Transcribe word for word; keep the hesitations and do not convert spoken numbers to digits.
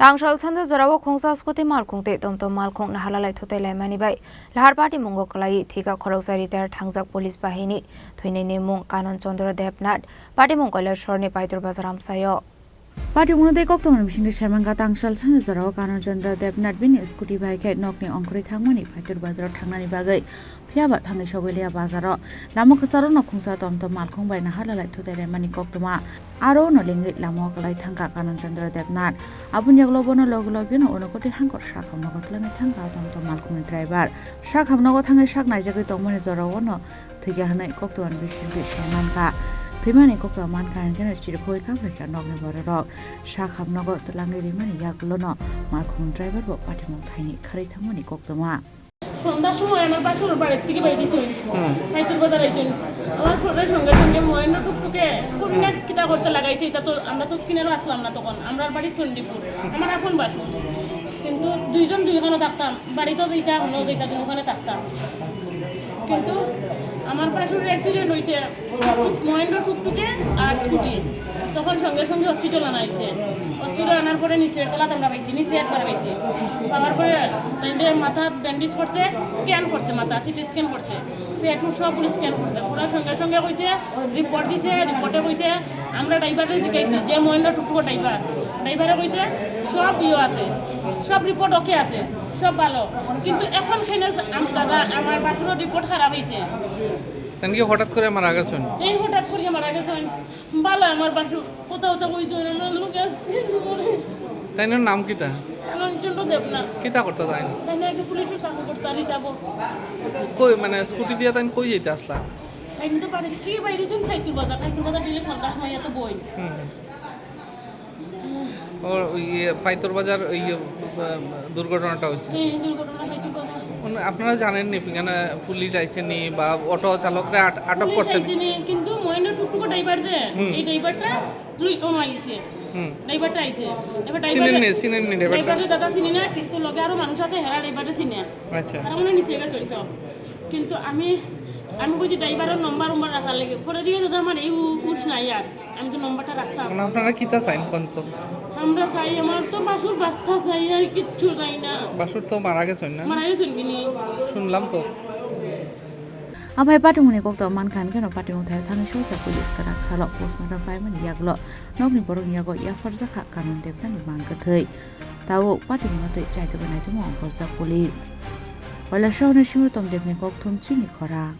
Tangsal sanja jorao khungsa scooty malkhung tei tomtom malkhung naharlalai thutai laimani bai lahar patimungo kwlaiwi thika khoroksa retired thangjak police bahini thwinani mung Kanon Chandra Debnath, patimung Kailasorni Paitur Bazar amchaio. Patimungno tei koktwmani bisingtwi saimankha, tangsal sanja jorao Kanon Chandra Debnath bini scooty bai khe nokni ongkhorwi thangmani Paitur Bazaro thangnani bagwi Phiya ba thangwi sogwi liya bazaro. Lama kwcharo no khungsa tomtom malkhung bai naharlalai thutai laimani koktwma. Aro no lengwi lama o kwlai thangkha Kanon Chandra Debnath. Aboni yagulo bono logi logi no unokoti hangkor sakhamnogo twlangwi thangkha tomtom malkhungni driver. Sakhamnogo thangwi sak naijagwi tongmani jorao no thwikha hwnwi koktwmani bisingtwi saimankha. Thwimani koktwma mankha hinkhe no chirikhogwi kaplaikha nokni bororok. Sakhamnogo twlangwi rimani yagulo no malkhung driver bo patimung thaini kharwi thangmani koktwma. সন্ধ্যার সময় আমার বাসুর বাড়ির থেকে বাইরে চল। হুম। খাইতুর বাজার আইছেন। আমার ফোনের সঙ্গে সঙ্গে মহেন্দ্র টুকটুকে কোন না কিতা করতে লাগাইছে, এটা তো আমরা তো কিনারও আসলাম না তখন। আমরা বাড়ি চণ্ডীপুর, আমার আপন বাসুর। কিন্তু দুইজন দুইখানে থাকতাম, বাড়িতেও যেটা হলো যেটা দিন ওখানে থাকতাম। কিন্তু আমার বাসুর অ্যাক্সিডেন্ট হয়েছে। মহেন্দ্র টুকটুকে আর স্কুটি। তখন সঙ্গে সঙ্গে হসপিটাল আনা হয়েছে। হসপিটাল আনার পরে নিচের তলাত আমরা পাইছি, নিচে একবার পাইছি। পাওয়ার পরে তাইলে মাথা ব্যান্ডেজ করছে, স্ক্যান করছে, মাথা সিটি স্ক্যান করছে, পেট সব স্ক্যান করছে। করার সঙ্গে সঙ্গে কইছে, রিপোর্ট দিছে, রিপোর্টে কইছে, আমরা ড্রাইভারে জিজ্ঞাসি যে মহেন্দ্র টুকটুকো ড্রাইভার, ড্রাইভারে কইছে সব ইয়ে আছে, সব রিপোর্ট ওকে আছে, সব ভালো। কিন্তু এখন খেলে আম-, দাদা, আমার বাসুরও রিপোর্ট খারাপ হয়েছে। তাই নাকি হঠাৎ করে মারা গেছেন? এই হঠাৎ করে মারা গেছেন। বালা আমার বাসু কোথাও তো ওই জন্য লোকে হিন্দু করে। তাই না নাম কিতা? কারণ চন্দ্র দেব না। কিতা করতে তাই? তাই নাকি পুলিশের চাকরি করতে আলি যাবো। কই মানে স্কুটি দিয়ে তাই কই যাইতে আসলা? তাই তো পারে কি বাইরে জন খাইতে বাজার, খাইতে বাজার দিলে সন্ধ্যার সময় এত বই। হুম, হুম। ও, ইয়ে, পাইতর বাজার, ওই, ইয়ে, আহ, দুর্ঘটনাটা হয়েছে। হ্যাঁ, দুর্ঘটনা পাইতর বাজার। মানে, আপনারা জানেন নি, এখানে পুলিশ আইছে নি বা অটো চালকরা আট-, আটক পুলিশ করছে নি? আইছে নি, কিন্তু মহেন্দ্র টুকটুকো ড্রাইভার যে, হুম। এই ড্রাইভারটা লুই-, ও আইছে। হুম। ড্রাইভারটা আইছে। এবার চিনেন ড্রাইভারটা, নি, চিনেন নি ড্রাইভারটা? ড্রাইভারটা দাদা চিনি না, কিন্তু লগে আরো মানুষ আছে, হেরা ড্রাইভারটা চিনে। আচ্ছা। তারা মনে হয় নিচে গেছে ওই সব। কিন্তু আমি, আমি কইছি ড্রাইভারের নম্বর উম্বার রাখার লাগে। পরে দিয়ে দাদা আমার এই উ-, উস নাই আর। আমি তো নম্বরটা রাখতাম। মানে আপনারা কিতা চাইন কোন তো? আমরা চাই, আমার তো বাসুর বাস্তা চাই, আর কিচ্ছু চাই না। বাসুর তো মারা গেছেন না? মারা গেছেন কি নি? শুনলাম তো। Aphai patimungni koktwma mankha hinkhe no patimung thai thani sokya police kwrak salo postmortem paimani yagulo nokni borokni yago yapharjakha Kanon Debnathni mang kwthwi. Tabuk patimungno twi chaitugwi naitugma ongkhorjak police. Waila Sohorni Simritom Debni kokthum chini khorang.